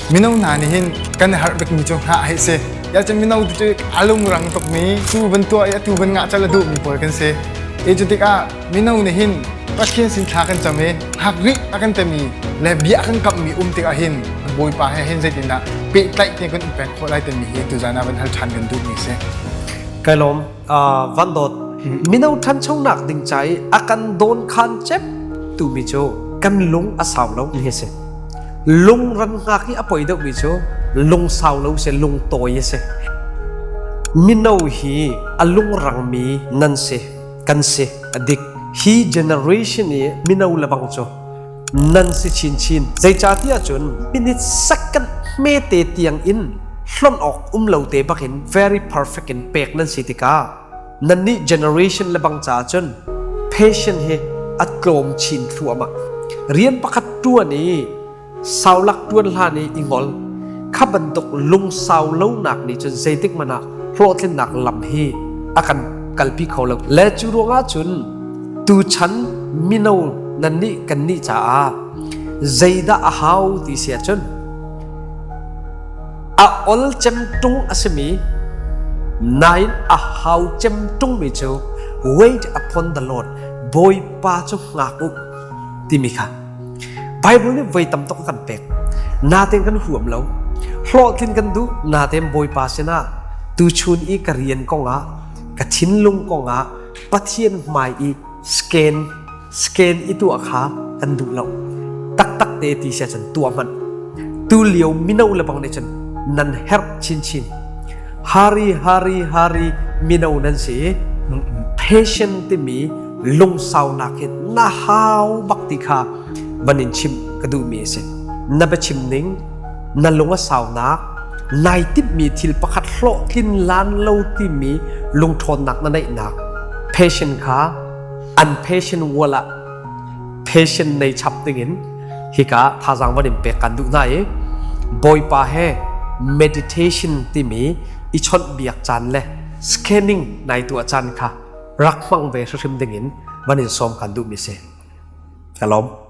Mino hna nih hin kan i harh bikmi cu hngah hi si. Ya cun mino cu a lungrang tukmi, tu van tuah i atu van ngah cal a duhmi pawl kan si. E cu tikah mino nih hin Pathian sin thla kan cam i hngak rih a kan timi le bia a kan kamhmi um tikah hin Bawipa he hin zeitindah pehtlaih te kan um peng khawh lai timi hi tuzan ah van hal ṭhan kan duhmi si. Kai lawm. Van Dawt, mino ṭhanchonak ding ca i a kan dawn khan cep tumi cu kan lung a sau lo hi si. Lung ran hngak i a poi deuhmi cu lung sau lo si, lung tawi a si. Mino hi a lungrangmi nan si, kan si, a dik. Hi generation i mino lebang cu nan si chinchin. Zeicahtiah cun minute second hmete tiang in hlonh awk um lo te bakin very perfect in pek nan si tikah nannih generation lebang caah cun patient hi a tlawm chin thluahmah. Rian pakhat ṭuan i saulak ṭuan hlan i i ngol kha bantuk lungsau lonak nih cun zeitik hmanh ah hlawhtlinnak lam hi a kan kalpi kho lo. Le cu ruangah cun tuchan mino nannih kannih caah zeidah a hau ti si ahcun a ol cem ṭung a simi nain a hau cem ṭungmi cu wait upon the Lord, Bawipa cu hngak u timi kha Bible nih voi tam tuk a kan pek. Natein kan huam lo. Hlawhtlin kan duh. Natein Bawipa sinah tuchun i ka rian kongah, ka thinlung kongah Pathian hmai i scan scan i tuah kha kan duh lo. Taktak te ti sia cun tuah hmanh. Tu lio mino le bang nih cun nan herh chinchin. Hari hari hari mino nan si. Patient timi lungsaunak hi na hau bak ti kha van in chimh ka duhmi a si. Na biachim ning, na lung a saunak, nai timhmi thil pakhat hlawhtlin lan lo timi lungṭhawnnak na neihnak, passion kha an passion wall ah passion nei chap dingin hika thazaang van in pek kan duh hna i Bawipa he meditation timi i chawnhbiak caan le scanning nai tuah caan kha rak hmang ve hrimhrim dingin van in sawm kan duhmi si. Ka lawm.